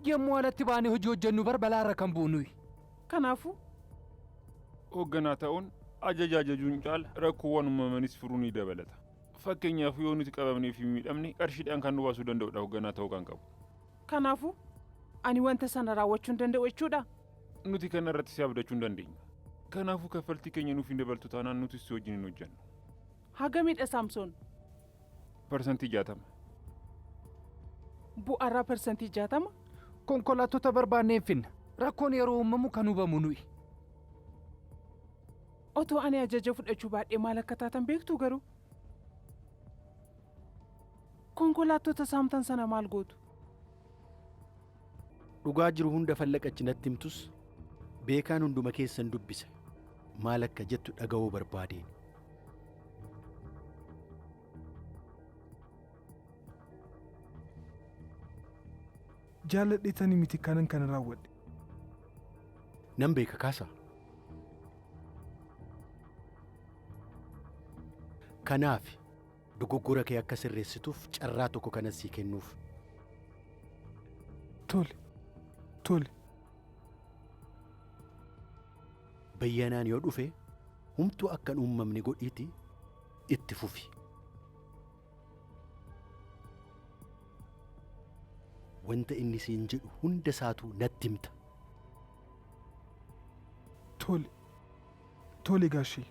Yommuu alatti baanee hojii hojjennu bar balaarra kan bu'u nuyi. Kanaafuu Hoogganaa ta'uun ajaja ajajuun caala rakkoowwan uumamanis furuu ni dabalata. Fakkeenyaaf yoo nuti qabamnee fi miidhamne qarshiidhaan kan nu baasuu danda'udha hoogganaa ta'uu kan qabu. Kanaafuu ani wanta sana raawwachuu hin danda'u jechuudha. Nuti kana irratti si abdachuu hin dandeenyu. Kanaafuu kaffaltii keenya nuuf hin dabaltu taanaan nuti si wajjin hin hojjennu. Hagamidha, Saamsoon? 60%. Bu'aarraa 60%? Konkolaattota barbaannee hin finna. Rakkoon yeroo uumamu kan hubamu nuyi. Otoo ani ajaja fudhachuu baadhee maal akka taatan beektu garuu. Konkolaattota saamtan sana maal gootu? Dhugaa jiru hunda fallaqachi natti himtus, beekaan hunduma keessan dubbise. Maal akka jettu dhaga'uu barbaadeen. Jaalladheetanii miti kanan kana raawwadhe. Nan beeka kaasaa. Kanaaf dogoggora kee akka sirreessituuf carraa tokko kanas sii kennuuf. Tole. Tole. Bayyanaan yoo dhufe humtuu akka hin uumamne godhiitii itti fufi. Wanta inni siin jedhu hunda isaatuu natti himta. Tole. Tole gaashee.